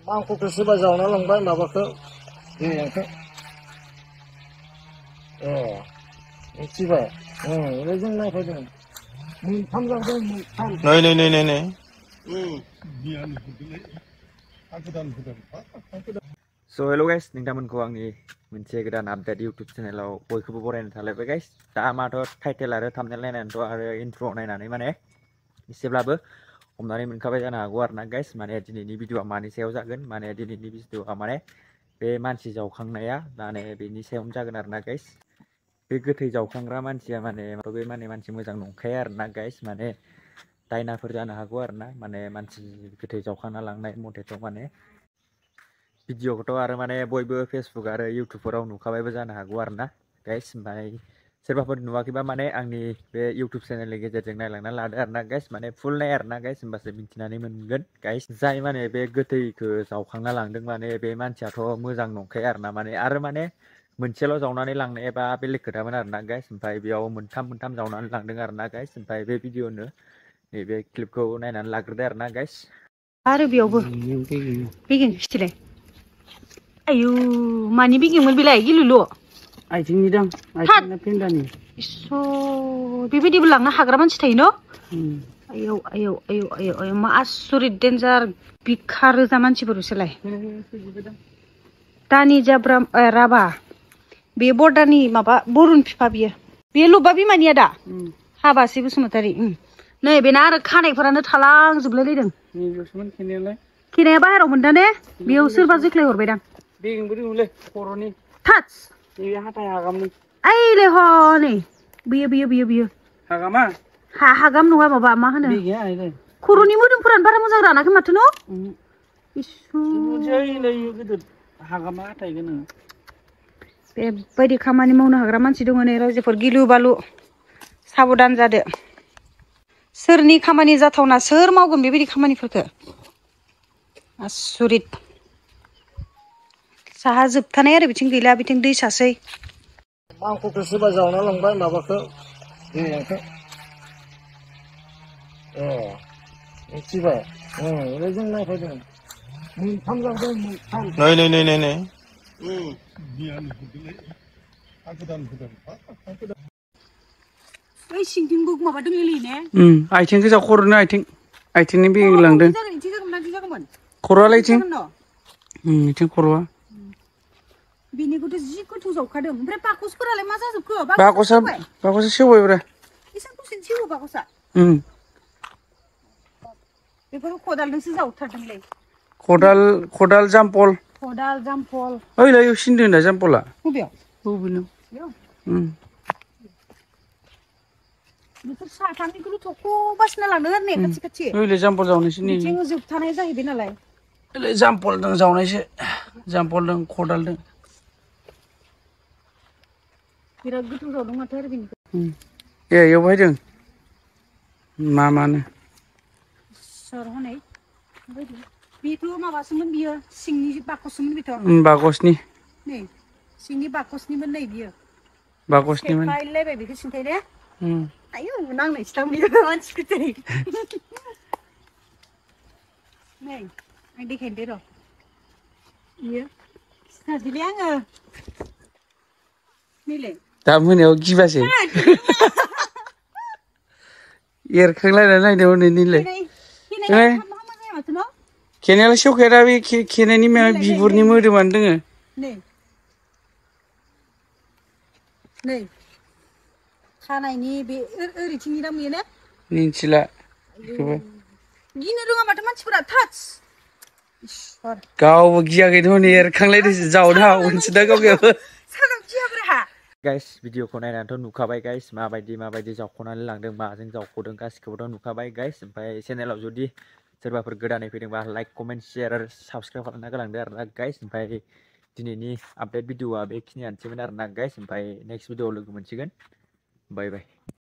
मांखौथ' सोरबा जावना लांबाय माबाखौ दैखौ मिथिबाय जों नायफैदों मोनथाम जादों मोनथाम नै So hello guys, नोंथांमोनखौ आंनि मोनसे गोदान आपडेट YouTube चेनेलाव बयखौबो बरायनो थालायबाय गाइस। दा माथ' टाइटेल आरो थाम्बनेल नायनानैथ' आरो इन्ट्र नायनानै माने एसेब्लाबो हमनानै मोनखाबाय जानो हागौ आरोना गाइस। माने दिनैनि भिडिअआ मानि सायाव जागोन, माने दिनैनि भिडिअआ माने बे मानसि जावखांनाया माने बेनि सायावनो जागोन आरोना गाइस। बे गोथै जावखांग्रा मानसिया माने बे मानसि मोजां नंखाया आरोना गाइस। माने दायनाफोर जानो हागौ आरोना, माने मानसि गोथै जावखांना लांनाय मथेथ' माने भिडिअखौथ' आरो माने बयबो फेसबुक आरो इउटुबफोराव नुखाबायबो जानो हागौ आरोना गाइस। ओमफ्राय सोरबाफोर नुवाखैबा माने आंनि बे इउटुब चेनेलनि गेजेरजों नायलांना लादो आरोना गाइस। माने फुल नाय आरोना गाइस, होमबासो मिथिनानै मोनगोन गाइस। जाय माने बे गोथैखौ जावखांना लांदों माने बे मानसियाथ' मोजां नंखाया आरोना, माने मोनसेल' जावनानै लांनायबा बेलेग खोथामोन आरोना गाइस। ओमफ्राय बेयाव मोनथाम जावनानै लांदों आरोना गाइस। ओमफ्राय बे भिडिअनो नैबे क्लिपखौ नायनानै लाग्रोदो आरोना गाइस। आरो बेयावबो बेगें खिथिलाय आयु मानि बेगेंमोन बेलाय गिलुलु आथिंनि दां आथिंना फेन्दानि इसो बेबायदिबो लांनो हाग्रा मानसि थायो न'? आयौ आयौ आयौ आयौ आयौ मा आसुरित डेन्जार बिखा रोजा मानसिफोरसोलाय दानि जाब्रा राभा बे बर्डारनि माबा बरुन बिफा बे लबा बिमानिया दा हाबासि बसुमतारी नै बेना आरो खानायफोरानो थालांजोबलायलायदों। खेनाया बाहेराव मोनदा ने बेयाव सोरबा जोख्लाय हरबायदां बेगेंबो दङलै खर'नि थाच नैबे हाथाय हागामनि ओइले हनै बियो हागामा हागाम नङा माबा मा होनो खर'नि मोदोमफोरानो बारा मोजां रानाखै माथो न' हागामा हाथाय गोनां बेबायदि खामानि मावनो हाग्रा मानसि दङ नै रायजोफोर गिलु बालु साबधान जादो। सोरनि खामानि जाथावना सोर मावगोन बेबायदि खामानिफोरखौ आसुरित। साहा जोबथानाय आरो बिथिं गैला बिथिं दैसासै मांखौथ' सोरबा जावना लांबाय माबाखौ दैखौ मिथिबाय जों नायफैदों मोनथाम जादों मोनथाम नै ओइ सिंथिंबो माबा दंलै ने आथिं गोजा खर'नि आथिंनि बेगें लांदों खर'आलाय इथिं इथिं खर'आ बिनिखौथ' जि गोथौ जावखादों ओमफ्राय बाकसफोरालाय मा जाजोबखो बाकसा सेवबायब्रा एसां दसेनो सेवो बाकसा बेफोरखौ खदालजोंसो जावथारदोंलै खदाल जामपल ओइलाय सिनदों दा जामपला बबेयाव बिसोर साथामनिखौल' थख' बासिना लांदों आरो ने खाथि ओइलाय जामपल जावनायसो नै बिथिं जोबथानाय जाहैबाय नालाय ओइलाय जामपलदों जावनायसो जामपलदों खदालदों बिराद गोथौ जावदों माथो आरो बेनिखौ इयाव बायदों मानो सर हनै बेथ' माबासोमोन बियो सिंनि बाकससोमोन बेथ' बाकसनि नै सिंनि बाकसनिमोन नै बियो बाकसनिमोन सेफायलायबाय बेखौ सिन्थाय दे आयौ नांनायसो दां बियो मानसिखौ नै आं देखायनोसै र' बियो सिनायसैलै आङो नैलाय दा मोनायाव गिबासै एरखांलायनानै नायदों हनै नैलाय खेनायालाय सेवखाया दा बे खेनायनि बिगुरनि मोदोमानो दोङो नै खानायनि बे ओरैथिंनि दा बेयो ने मिन्थिला बेखौबो गिनो रोङा माथो मानसिफोरा थाच गावबो गियाखैथ' हनै एरखांलायदोंसो जावनो हागौमोनसो दा गावगायाबो गाइस भिडिअखौ नायनानैथ' नुखाबाय गाइस माबायदि जावख'नानै लांदों, माजों जावख'दों गासिखौबोथ' नुखाबाय गाइस। ओमफ्राय चेनेलाव जुदि सोरबाफोर गोदानै फैदोंबा लाइक कमेन्ट शेयार आरो साबसक्राइब खालामना गालांदो आरोना गाइस। ओमफ्राय दिनैनि आपडेट भिडिअआ बेखिनियानोसैमोन आरोना गाइस। ओमफ्राय नेक्स्ट भिडिअआव लोगो मोनसिगोन। बाय बाय।